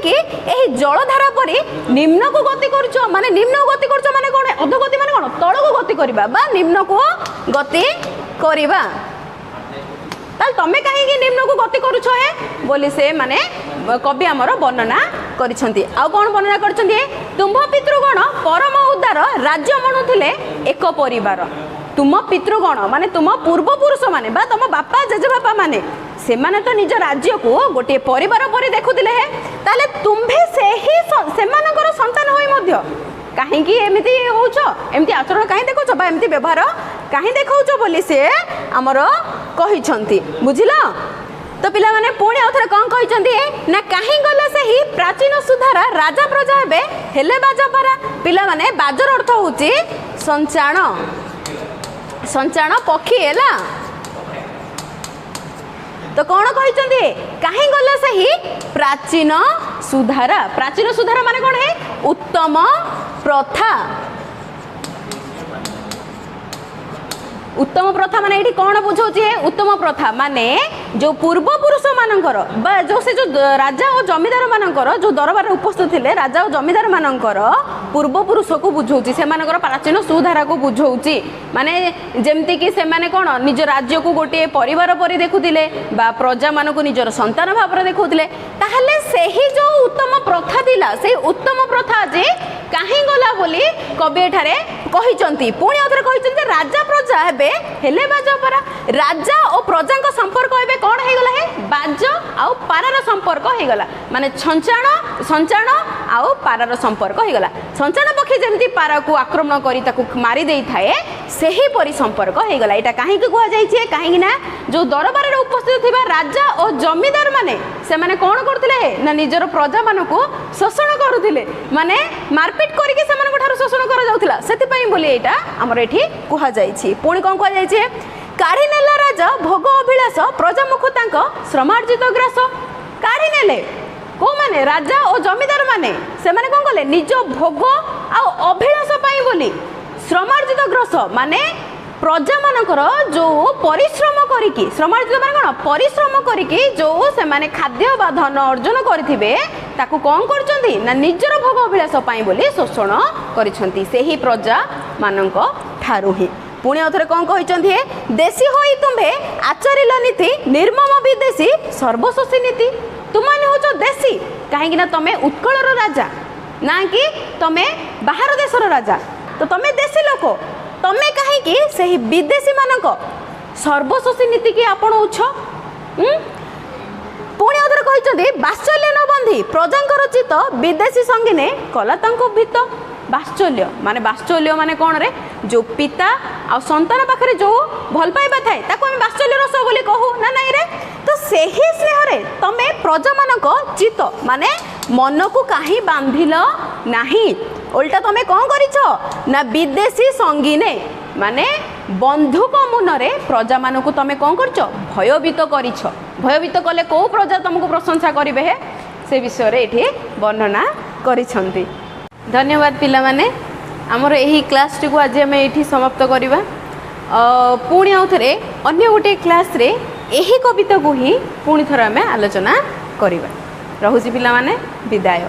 କାହିଁକି ଏହି ଜଳଧାରା ପରି ନିମ୍ନକୁ ଗତି କରୁଛ? ମାନେ ନିମ୍ନକୁ ଗତି କରୁଛ ମାନେ କ'ଣ? ଅଧୋଗତି ମାନେ କ'ଣ? ତଳକୁ ଗତି କରିବା ବା ନିମ୍ନକୁ ଗତି କରିବା। ତାହେଲେ ତମେ କାହିଁକି ନିମ୍ନକୁ ଗତି କରୁଛ ହେ ବୋଲି ସେ ମାନେ କବି ଆମର ବର୍ଣ୍ଣନା କରିଛନ୍ତି। ଆଉ କ'ଣ ବର୍ଣ୍ଣନା କରିଛନ୍ତି? ତୁମ୍ଭ ପିତୃଗଣ ପରମ ଉଦାର, ରାଜ୍ୟ ମଣୁଥିଲେ ଏକ ପରିବାର। ତୁମ ପିତୃଗଣ ମାନେ ତୁମ ପୂର୍ବପୁରୁଷ ମାନେ ବା ତମ ବାପା ଜେଜେବାପା ମାନେ, ସେମାନେ ତ ନିଜ ରାଜ୍ୟକୁ ଗୋଟିଏ ପରିବାର ପରି ଦେଖୁଥିଲେ ହେ। ତାହେଲେ ତୁମ୍ଭେ ସେହି ସେମାନଙ୍କର ସନ୍ତାନ ହୋଇ ମଧ୍ୟ କାହିଁକି ଏମିତି ହଉଛ? ଏମିତି ଆଚରଣ କାହିଁ ଦେଖାଉଛ ବା ଏମିତି ବ୍ୟବହାର କାହିଁ ଦେଖାଉଛ ବୋଲି ସେ ଆମର କହିଛନ୍ତି। ବୁଝିଲ ତ ପିଲାମାନେ? ପୁଣି ଆଉ ଥରେ କ'ଣ କହିଛନ୍ତି ନା, କାହିଁ ଗଲା ସେହି ପ୍ରାଚୀନ ସୁଧାରା, ରାଜା ପ୍ରଜା ଏବେ ହେଲେ ବାଜ ପାରା। ପିଲାମାନେ, ବାଜର ଅର୍ଥ ହେଉଛି ସଞ୍ଚାଣ, ସଞ୍ଚାଣ ପକ୍ଷୀ ହେଲା ତ। କ'ଣ କହିଛନ୍ତି? କାହିଁ ଗଲା ସେହି ପ୍ରାଚୀନ ସୁଧାରା। ପ୍ରାଚୀନ ସୁଧାରା ମାନେ କ'ଣ ହେ? ଉତ୍ତମ ପ୍ରଥା। ଉତ୍ତମ ପ୍ରଥା ମାନେ ଏଇଠି କ'ଣ ବୁଝାଉଛି? ଉତ୍ତମ ପ୍ରଥା ମାନେ ଯେଉଁ ପୂର୍ବପୁରୁଷ ମାନଙ୍କର ବା ଯେଉଁ ସେ ଯେଉଁ ରାଜା ଓ ଜମିଦାର ମାନଙ୍କର ଯେଉଁ ଦରବାରରେ ଉପସ୍ଥିତ ଥିଲେ, ରାଜା ଓ ଜମିଦାର ମାନଙ୍କର ପୂର୍ବପୁରୁଷକୁ ବୁଝାଉଛି, ସେମାନଙ୍କର ପ୍ରାଚୀନ ସୁଧାରାକୁ ବୁଝାଉଛି। ମାନେ ଯେମିତିକି ସେମାନେ କ'ଣ ନିଜ ରାଜ୍ୟକୁ ଗୋଟିଏ ପରିବାର ପରି ଦେଖୁଥିଲେ ବା ପ୍ରଜାମାନଙ୍କୁ ନିଜର ସନ୍ତାନ ଭାବରେ ଦେଖୁଥିଲେ। ତାହେଲେ ସେହି ଯେଉଁ ଉତ୍ତମ ପ୍ରଥା ଥିଲା, ସେଇ ଉତ୍ତମ ପ୍ରଥା ଆଜି କାହିଁ ଗଲା ବୋଲି କବି ଏଠାରେ କହିଛନ୍ତି। ପୁଣି ଆଉଥରେ କହିଛନ୍ତି, ରାଜା ପ୍ରଜା ଏବେ ହେଲେ ବାଜ ପାରା। ରାଜା ଓ ପ୍ରଜାଙ୍କ ସମ୍ପର୍କ ଏବେ କ'ଣ ହେଇଗଲା ହେ? ବାଜ ଆଉ ପାରାର ସମ୍ପର୍କ ହେଇଗଲା। ମାନେ ଛଞ୍ଚାଣ, ସଞ୍ଚାଣ ଆଉ ପାରାର ସମ୍ପର୍କ ହେଇଗଲା। ସଞ୍ଚାଣ ପକ୍ଷୀ ଯେମିତି ପାରାକୁ ଆକ୍ରମଣ କରି ତାକୁ ମାରି ଦେଇଥାଏ, ସେହିପରି ସମ୍ପର୍କ ହେଇଗଲା। ଏଇଟା କାହିଁକି କୁହାଯାଇଛି? କାହିଁକି ନା ଯେଉଁ ଦରବାରରେ ଉପସ୍ଥିତ ଥିବା ରାଜା ଓ ଜମିଦାର ମାନେ, ସେମାନେ କ'ଣ କରୁଥିଲେ ନା ନିଜର ପ୍ରଜାମାନଙ୍କୁ ଶୋଷଣ କରୁଥିଲେ, ମାନେ ମାରପିଟ କରିକି ସେମାନଙ୍କ ଠାରୁ ଶୋଷଣ କରାଯାଉଥିଲା। ସେଥିପାଇଁ ବୋଲି ଏଇଟା ଆମର ଏଠି କୁହାଯାଇଛି। ପୁଣି କ'ଣ କୁହାଯାଇଛି? କାଢ଼ି ନେଲା ରାଜା ଭୋଗ ଅଭିଳାଷ, ପ୍ରଜାମୁଖ ତାଙ୍କ ଶ୍ରମାର୍ଜିତ ଗ୍ରାସ। କାଢ଼ି ନେଲେ କୋଉମାନେ? ରାଜା ଓ ଜମିଦାର ମାନେ। ସେମାନେ କ'ଣ କଲେ? ନିଜ ଭୋଗ ଆଉ ଅଭିଳାଷ ପାଇଁ ବୋଲି ଶ୍ରମାର୍ଜିତ ଗ୍ରସ, ମାନେ ପ୍ରଜାମାନଙ୍କର ଯେଉଁ ପରିଶ୍ରମ କରିକି, ଶ୍ରମାର୍ଜିତ ମାନେ କ'ଣ? ପରିଶ୍ରମ କରିକି ଯେଉଁ ସେମାନେ ଖାଦ୍ୟ ବା ଧନ ଅର୍ଜନ କରିଥିବେ, ତାକୁ କ'ଣ କରୁଛନ୍ତି ନା ନିଜର ଭୋଗ ଅଭିଳାଷ ପାଇଁ ବୋଲି ଶୋଷଣ କରିଛନ୍ତି ସେହି ପ୍ରଜାମାନଙ୍କ ଠାରୁ ହିଁ। ପୁଣି ଆଉ ଥରେ କ'ଣ କହିଛନ୍ତି? ଦେଶୀ ହୋଇ ତୁମ୍ଭେ ଆଚରିଲ ନୀତି, ନିର୍ମମ ବିଦେଶୀ ସର୍ବଶୋଷୀ ନୀତି। ତୁମାନେ ହେଉଛ ଦେଶୀ, କାହିଁକି ନା ତମେ ଉତ୍କଳର ରାଜା ନା କି ତମେ ବାହାର ଦେଶର ରାଜା। ତ ତମେ ଦେଶୀ ଲୋକ, ତମେ କାହିଁକି ସେହି ବିଦେଶୀମାନଙ୍କ ସର୍ବଶୋଷୀ ନୀତିକି ଆପଣଉଛ? ପୁଣି ଆଉ ଥରେ କହିଛନ୍ତି, ବାତ୍ସଲ୍ୟ ନ ବାନ୍ଧି ପ୍ରଜାଙ୍କର ଚିତ୍ତ, ବିଦେଶୀ ସଙ୍ଗିନେ କଲା ତାଙ୍କୁ ଭୀତ। ବାତ୍ସଲ୍ୟ ମାନେ, ବାତ୍ସଲ୍ୟ ମାନେ କ'ଣରେ? ଯେଉଁ ପିତା ଆଉ ସନ୍ତାନ ପାଖରେ ଯେଉଁ ଭଲ ପାଇବା ଥାଏ, ତାକୁ ଆମେ ବାତ୍ସଲ୍ୟ ରସ ବୋଲି କହୁ ନା ନାଇଁ ରେ? ତ ସେହି ସ୍ନେହରେ ତମେ ପ୍ରଜାମାନଙ୍କ ଚିତ୍ତ ମାନେ ମନକୁ କାହିଁ ବାନ୍ଧିଲ ନାହିଁ? ଓଲଟା ତମେ କ'ଣ କରିଛ ନା ବିଦେଶୀ ସଙ୍ଗିନେ, ମାନେ ବନ୍ଧୁକ ମୁନରେ ପ୍ରଜାମାନଙ୍କୁ ତମେ କ'ଣ କରିଛ? ଭୟଭୀତ କରିଛ। ଭୟଭୀତ କଲେ କେଉଁ ପ୍ରଜା ତମକୁ ପ୍ରଶଂସା କରିବେ ହେ? ସେ ବିଷୟରେ ଏଠି ବର୍ଣ୍ଣନା କରିଛନ୍ତି। ଧନ୍ୟବାଦ ପିଲାମାନେ। ଆମର ଏହି କ୍ଲାସ୍ଟିକୁ ଆଜି ଆମେ ଏଇଠି ସମାପ୍ତ କରିବା। ପୁଣି ଆଉ ଥରେ ଅନ୍ୟ ଗୋଟିଏ କ୍ଲାସ୍ରେ ଏହି କବିତାକୁ ହିଁ ପୁଣି ଥରେ ଆମେ ଆଲୋଚନା କରିବା। ରହୁଛି ପିଲାମାନେ, ବିଦାୟ।